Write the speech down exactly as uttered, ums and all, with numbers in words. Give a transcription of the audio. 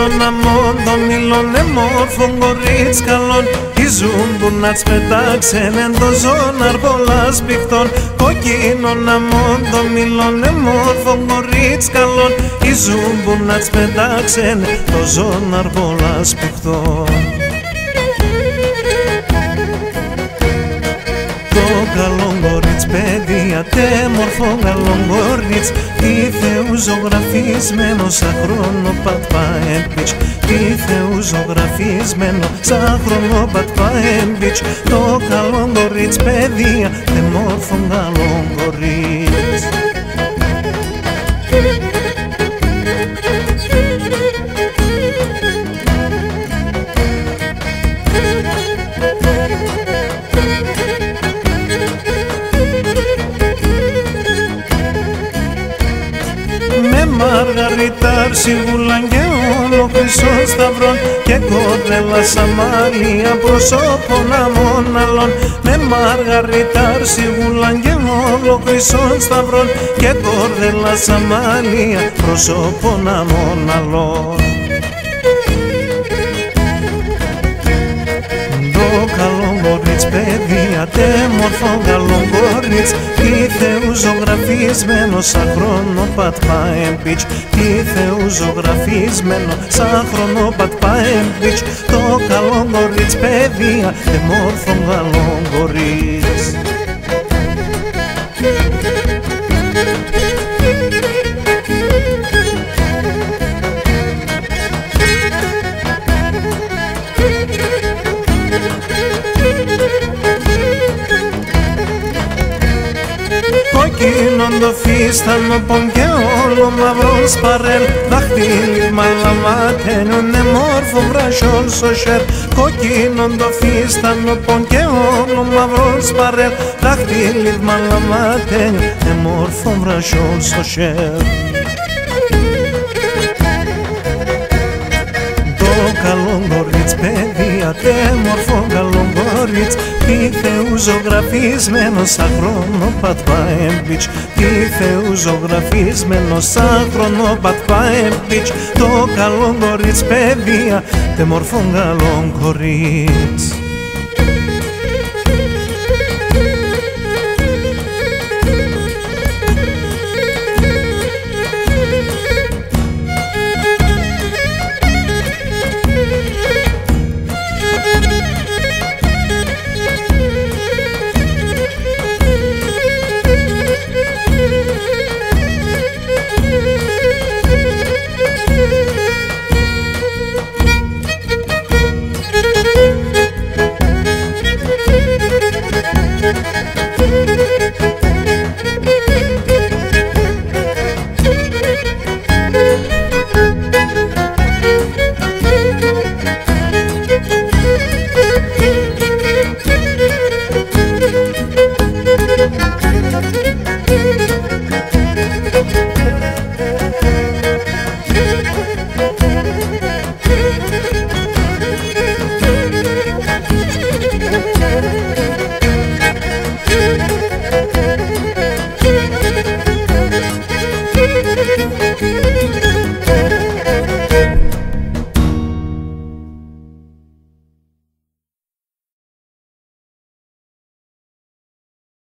Κόκκινον άμον το μήλον, εμόρφον κορίτσ' καλόν, η ζούμπουνα τ'ς πέταξεν, έν' το ζώναρ' πολλά σπιχτόν. Κόκκινον άμον το μήλον, εμόρφον κορίτσ' καλόν, η ζούμπουνα τ'ς πέταξεν, το ζώναρ' πολλά σπιχτόν. Το καλόν κορίτσ', παιδία, τ' έμορφον καλόν κορίτσ', τη Θεού ζωγραφισμένον σα χρονοπάτ' πα έν' πιτς, τη Θεού ζωγραφισμένον σα χρονοπάτ' πα έν' πιτς. Το καλόν κορίτσ', παιδία, τ' έμορφον καλόν κορίτσ'. Με μαργαριτάρ', σιγούλαν και όλο χρυσόν σταυρόν, και κορδέλα σα μαλλία, πρόσωπον άμον άλλο. Με μαργαριτάρ', σιγούλαν και όλο χρυσόν σταυρόν, και κορδέλα σα μαλλία, πρόσωπον άμον άλλο. Το καλόν κορίτσ', παιδία, τ' έμορφον καλόν κορίτσ', τη Θεού ζωγραφισμένον σα χρονοπάτ' πα έν' πιτς, τη Θεού ζωγραφισμένον σα χρονοπάτ' πα έν' πιτς. Το καλόν κορίτσ', παιδία, τ' έμορφον καλόν κορίτσ'. Κόκκινον το φύστανο πον και όλο μαυρόν σπαρέλ', δάχτυλ' μαλλά ματένιον, εμόρφον βραχιόν σο χέρ'. Κόκκινον το φύστανο πον και όλο μαυρόν σπαρέλ', δάχτυλ' μαλλά ματένιον, εμόρφον βραχιόν σο χέρ'. Το καλόν κορίτσ', παιδία, τ' έμορφον καλόν κορίτσ', τη Θεού ζωγραφισμένον σα χρονοπάτ' πα έν' πιτς, τη Θεού ζωγραφισμένον σα χρονοπάτ' πα έν' πιτς. Το καλόν κορίτσ', παιδία, τ' έμορφον καλόν κορίτσ'.